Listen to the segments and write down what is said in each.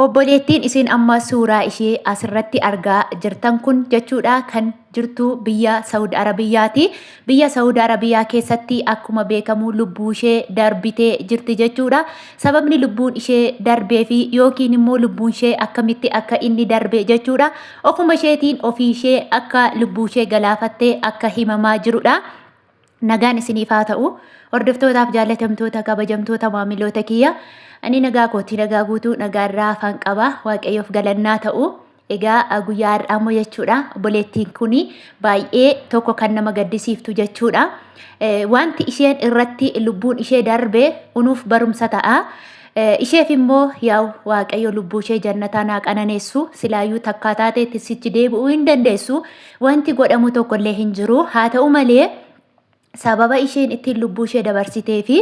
Obboleettiin isin amma suuraa ishee asirratti argaa jirtan kun jechuudha kan jirtu biyya Saudi Arabiyyaati. Biyya Saudi Arabiyaa keessatti akkuma beekamu lubbuu ishee darbitee jirti jechuudha. Sababni lubbuun ishee darbee fi yookiin immoo lubbuun ishee akkamitti akka inni darbe jechuudha. Ofuma isheetiin ofii ishee akka lubbuu ishee galaafattee akka himamaa jirudha. Nagaan isiniif haa ta'u. Hordoftootaaf jaallatamtoota kabajamtoota maamiloota kiyya. Ani nagaa kooti nagaa guutuu nagaa irraa afaan qaba. Waaqayyoof galannaa ta'u. Egaa guyyaa har'aa immoo jechuudha obboleettiin kun baay'ee tokko kan nama gaddisiiftu jechuudha. Wanti isheen irratti lubbuun ishee darbe unuuf barumsa ta'a. Isheef immoo yaa'u Waaqayyo lubbuu ishee jannataan haa qananeessu. Silaayyuu takkaa taateetti sichi deebi'uu hin dandeessu. Wanti godhamu tokko illee hin jiru. Haa ta'u malee sababa isheen ittiin lubbuu ishee dabarsitee fi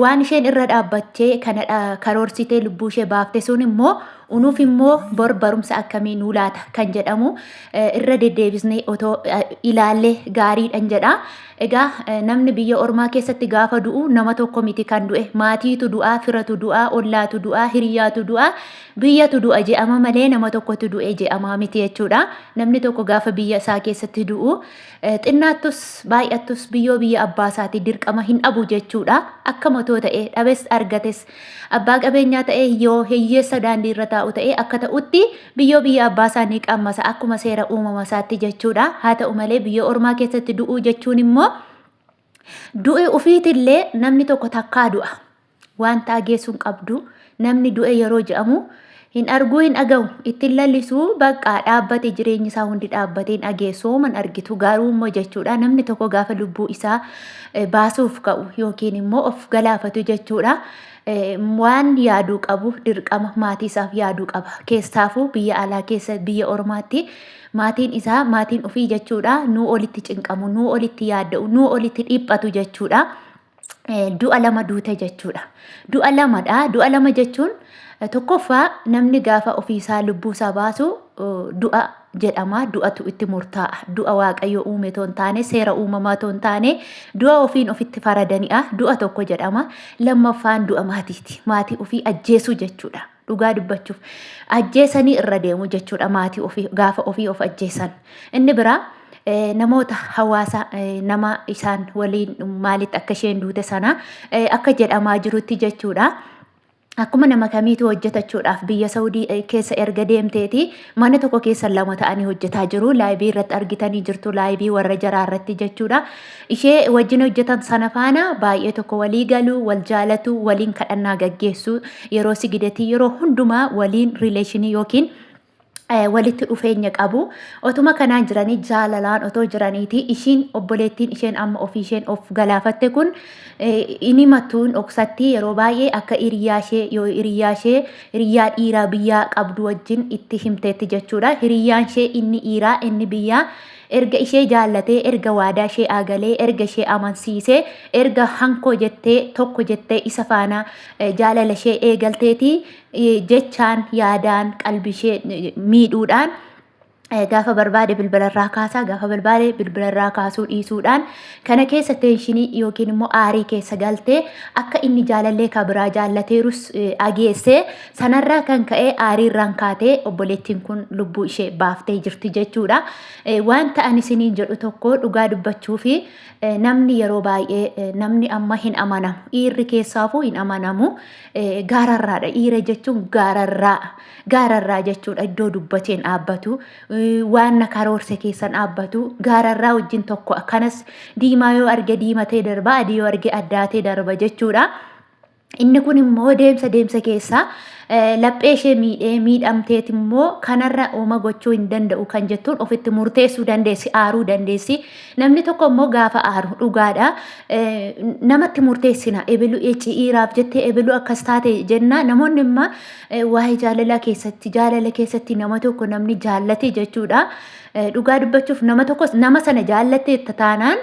waan isheen irra dhaabbattee kana karoorsitee lubbuu ishee baafte sun immoo unuuf immoo bor barumsa akkamii nuu laata kan jedhamu irra deddeebisnee otoo ilaallee gaariidhan jedha. Egaa namni biyya ormaa keessatti gaafa du'u nama tokko miti kan du'e maatiitu du'aa, firatu du'aa, ollaatu du'aa, hiriyaatu du'aa, biyyatu du'a je'ama malee nama tokkotu du'e je'amaa miti jechuudha. Namni tokko gaafa biyya isaa keessatti du'u xinnaattus baay'attus biyyoo biyya abbaa isaatii dirqama hin dhabu jechuudha. Akka matoo ta'e dhabes argates abbaa qabeenyaa ta'e yoo hiyyeessa daandii irra taa'u ta'e akka ta'utti biyyoo biyya abbaa isaa ni qammasa akkuma seera uumama isaatti jechuudha. Haa ta'u malee biyya ormaa keessatti du'uu jechuun immoo du'i ofiitillee namni tokko takkaa du'a. Wanta ageessu hin qabdu. Namni du'e yeroo jedhamu hin arguu hin dhagahu ittiin lallisuu baqqaa dhaabbate jireenyi isaa hundi dhaabbate hin dhageessu hooman argitu garuu immoo jechuudha namni tokko gaafa lubbuu isaa baasuuf ka'u yookiin immoo of galaafatu jechuudha. Waan yaaduu qabu dirqama maatii isaaf yaaduu qaba. Keessaafuu biyya alaa keessa biyya ormaatti maatiin isaa maatiin ofii jechuudha nuu olitti cinqamu nuu olitti yaadda'u nuu olitti dhiphatu jechuudha. Du'a lama duute jechuudha. Du'a lamadha. Du'a lama jechuun tokkoffaa namni gaafa ofiisaa lubbuusaa baasu du'a jedhama. Du'atu itti murtaa'a. Du'a Waaqayyo uume otoo hin taane seera uumamaa otoo hin taane du'a ofiin ofitti faradani'a. Du'a tokko jedhama. Lammaffaan du'a maatiiti. Maatii ofii ajjeesuu jechuudha. Dhugaa dubbachuuf ajjeesanii irra deemu jechuudha maatii ofii gaafa ofii of ajjeesan. Inni biraa namoota hawaasa nama isaan waliin maalitti akka isheen duute sana akka jedhamaa jirutti jechuudha. Akkuma nama kamiitu hojjetachuudhaaf biyya Saudii keessa erga deemteeti mana tokko keessa lama ta'anii hojjetaa jiru. Laayibii irratti argitanii jirtu laayibii warra jaraa irratti jechuudha. Ishee wajjin hojjetan sana faana baay'ee tokko walii galu, wal jaalatu, waliin kadhannaa gaggeessu, yeroo sigidatii yeroo hundumaa waliin rileeshinii yookiin walitti dhufeenya qabu. Otuma kanaan jiranii jaalalaan otoo jiraniiti ishiin obboleettiin isheen amma ofii isheen of galaafatte kun inni mattuun dhoksatti yeroo baay'ee akka hiriyaa ishee yoo hiriyaa ishee hiriyaa dhiiraa biyyaa qabdu wajjin itti himteetti jechuudha. Hiriyaan ishee inni dhiiraa inni biyyaa erga ishee jaallatee erga waadaa ishee agalee erga ishee amansiisee erga hankoo jettee tokko jettee isa faana jaalala ishee eegalteeti jechaan yaadaan qalbii ishee miidhuudhaan gaafa barbaade bilbilarraa kaasaa gaafa barbaade bilbilarraa kaasuu dhiisuudhaan kana keessa teenshinii yookiin immoo aarii keessa galtee akka inni jaalallee ka biraa jaallateerus ageessee sanarraa kan ka'e aariirraan kaatee obboleettiin kun lubbuu ishee baaftee jirti jechuudha. Wanta ani isiniin jedhu tokko dhugaa dubbachuu fi namni yeroo baay'ee namni amma hin amanamu dhiirri keessaafuu hin amanamu. Gaararraadha. Dhiira jechuun gaararraa. Gaararraa jechuudha iddoo dubbateen dhaabbatu. Waan na karoorse keessan dhaabbatu. Gaararraa wajjin tokko akkanas diimaa yoo arge diimatee darba adii yoo arge addaatee darba jechuudha. Inni kun immoo deemsa deemsa keessa laphee ishee miidhee miidhamteet immoo kanarra uuma gochuu hin danda'u kan jettuun ofitti murteessuu dandeessi aaruu dandeessi. Namni tokko immoo gaafa aaru dhugaadha. Namatti murteessina ebelu ciiraaf jettee ebelu akkas taate jenna. Namoonni immoo waa'ee jaalalaa keessatti jaalala keessatti nama tokko namni jaallate jechuudha. Dhugaa dubbachuuf nama tokkos nama sana jaallatte taanaan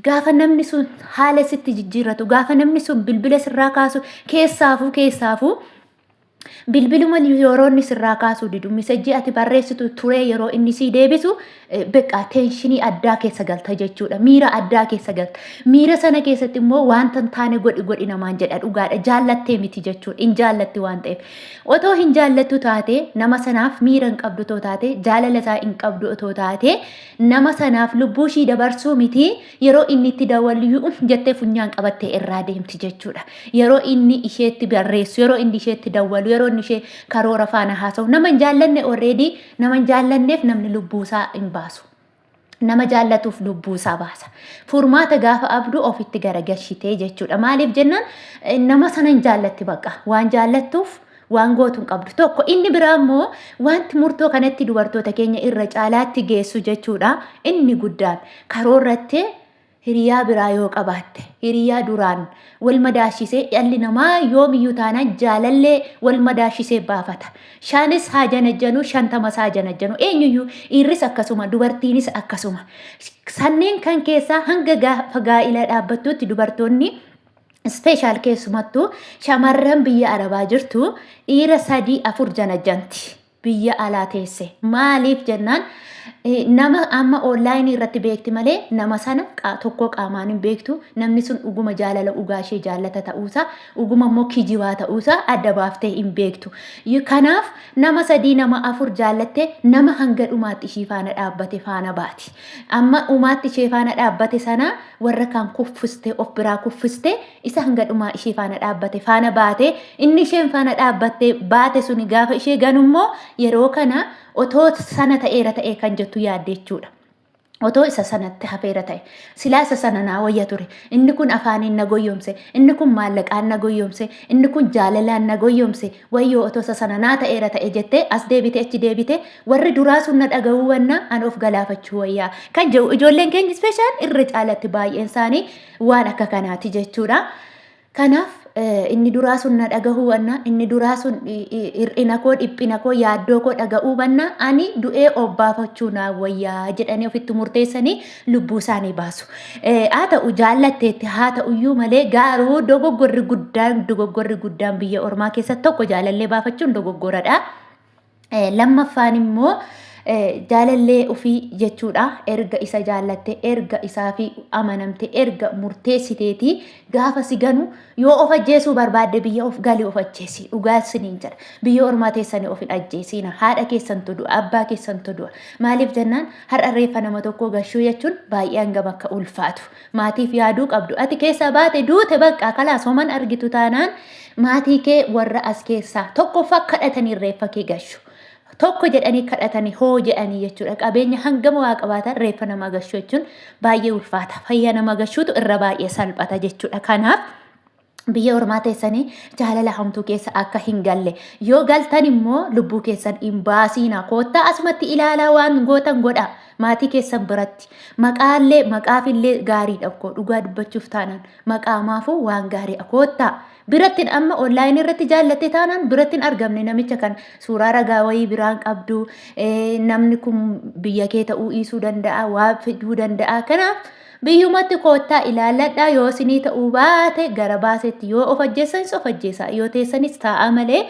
gaafa namni sun haala sitti jijjiirratu gaafa namni sun bilbila sirraa kaasu keessaafuu keessaafuu. Bilbiluma yeroo inni sirraa kaasuu didu misejjii ati barreessitu turee yeroo inni sii deebisu beqaa teenshinii addaa keessa galta jechuudha. Miira addaa keessa galta. Miira sana keessatti immoo wanta hin taane godhi godhi namaan jedha dhugaadha. Jaallattee miti jechuudha. Hin jaallatti waan ta'eef. Otoo hin jaallattu taate nama sanaaf miira hin qabdu otoo taate jaalala isaa hin qabdu otoo taate nama sanaaf lubbuu ishii dabarsuu miti yeroo inni itti dawwaluyyuu uff jettee funyaan qabattee irraa deemti jechuudha. Yeroo inni isheetti barreessu, yeroo inni isheetti dawwalu, yeroo inni ishee karoora faana haasa'u nama hin jaallanne already nama hin jaallanneef namni lubbuu isaa hin baasu. Nama jaallatuuf lubbuu isaa baasa. Furmaata gaafa abduu ofitti garagalchitee jechuudha. Maaliif jennaan nama sana hin jaallatti bakka waan jaallattuuf waan gootu hin qabdu. Tokko inni biraa immoo wanti murtoo kanatti dubartoota keenya irra caalaatti geessu jechuudha. Inni guddaan karoorrattee hiriyaa biraa yoo qabaatte hiriyaa duraan wal madaashisee dhalli namaa yoomiyyuu taanaan jaalallee wal madaashisee baafata. Shanis haa janajjanuu shantamas haa janajjanuu eenyuyyuu dhiirris akkasuma dubartiinis akkasuma. Sanneen kan keessaa hanga gaafa gaa'ila dhaabbattuutti dubartoonni Special keessumattuu shamarran biyya arabaa jirtu dhiira sadii afur janajjanti biyya alaa teesse maaliif jennaan nama amma online irratti beekti malee nama sana tokko qaamaan hin beektu namni sun dhuguma jaalala dhugaa ishee jaallata ta'uusaa dhuguma immoo kijibaa ta'uusaa adda baaftee hin beektu kanaaf nama sadii nama afur jaallatte nama hanga dhumaatti ishii faana dhaabbate faana baati amma dhumaatti ishee faana dhaabbate sana warra kaan kuffiste of biraa kuffiste isa hanga dhumaa ishee faana dhaabbate faana baate inni isheen faana dhaabbatte baate suni gaafa ishee ganummoo yeroo kana otoo sana ta'eera ta'ee kan jettu yaadde jechuudha. Otoo isa sanatti hafeera ta'e silaa isa sana naa wayya ture inni kun afaaniin na goyyomse inni kun maallaqaan na goyyomse inni kun jaalalaan na goyyomse wayyoo otoo isa sana naa ta'eera ta'e jettee as deebite achi deebite Warri duraa sun na dhaga'uu wanna an of galaafachuu wayyaa kan jedhu ijoolleen keenya ispeeshaal irra caalatti baay'een isaanii waan akka kanaati jechuudha. Kanaaf inni duraa sun na dhagahuu wanna inni duraa sun hir'ina koo dhiphina koo yaaddoo koo dhaga'uu banna ani du'ee obbaafachuu naa wayyaa jedhanii ofitti murteessanii lubbuu isaanii baasu. Haa ta'u jaallatteetti haa ta'uyyuu malee garuu dogoggorri guddaan dogoggorri guddaan biyya ormaa keessatti tokko jaalallee baafachuun dogoggoradha. Lammaffaan immoo jaalallee ofii jechuudha. Erga isa jaallatte, erga isaafi amanamte, erga murteessiteeti gaafa si ganu yoo of ajjeesuu barbaadde biyya of gali of ajjeesi. Dhugaa isiniin jedha. Biyya ormaa teessanii of hin ajjeesiina. Haadha keessantu du'a, abbaa keessantu du'a. Maaliif jennaan har'a reeffa nama tokkoo gashuu jechuun baay'ee hangam akka ulfaatu. Maatiif yaaduu qabdu. Ati keessaa baate duute bakka kalaas homan argitu taanaan maatii kee warra as keessaa tokkoffaa kadhatanii reeffa kee gashu. Tokko jedhanii kadhatanii hoo jedhanii jechuudha. Qabeenya hangam waa qabaatan reeffa namaa gashuu jechuun baay'ee ulfaata. Fayyaa namaa gashuutu irra baay'ee salphata jechuudha. Kanaaf biyya ormaa teessanii jaalala hamtuu keessa akka hin galle yoo galtan immoo lubbuu keessan hin baasiina koottaa asumatti ilaalaa waan gootan godha maatii keessan biratti maqaallee maqaafillee gaariidha koo dhugaa dubbachuuf taanaan maqaa maafuu waan gaarii koottaa birattin amma onlaayinii irratti jaallatte taanaan biratti hin argamne namicha kan suuraa ragaa wayii biraan qabdu namni kun biyya kee ta'uu dhiisuu danda'a waa fiduu danda'a kanaaf Biyyumatti koottaa ilaalladhaa yoo isinii ta'uu baate gara baasetti yoo of ajjeessanis of ajjeesaa yoo teessanis taa'aa malee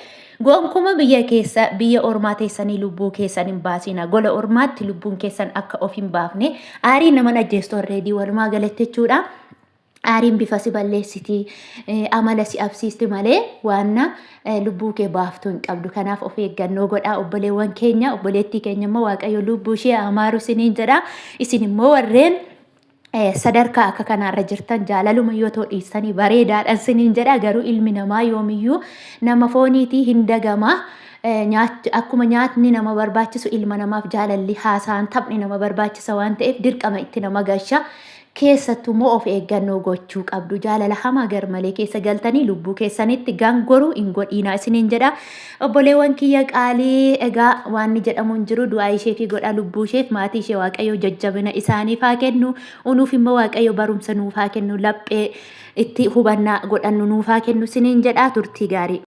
gonkuma biyya keessa biyya ormaa teessanii lubbuu keessan hin baasina gola ormaatti lubbuun keessan akka of hin baafne aarii naman ajjeestu already walumaa galatti jechuudha. Aariin bifa si balleessiti amala si absiisti malee waanna lubbuu kee baaftuu hin qabdu. Kanaaf of eeggannoo godhaa obboleewwan keenya obboleettii keenya immoo Waaqayyo lubbuu ishee amaaru isiniin jedha. Isin immoo warreen sadarkaa akka kanaarra jirtan jaalaluma yoo ta'u dhiistanii bareedaadha isiniin jedha. Garuu ilmi namaa yoomiyyuu nama fooniitii hin dagama. Akkuma nyaatni nama barbaachisu ilma namaaf jaalalli haasaan taphni nama barbaachisa waan ta'eef dirqama itti nama gasha. Keessattuu immoo of eeggannoo gochuu qabdu. Jaalala hamaa garmalee keessa galtanii lubbuu keessanitti gangoruu hin godhiinaa isiniin jedha. Obboleewwan kiyya qaalii egaa waan ni jedhamu hin jiru du'aa isheefii godha lubbuu isheef maatii ishee waaqayyo jajjabina isaaniif haa kennu. Unuuf immoo waaqayyo barumsa nuuf haa kennu laphee itti hubannaa godhannu nuuf haa kennu isiniin jedha turtii gaarii.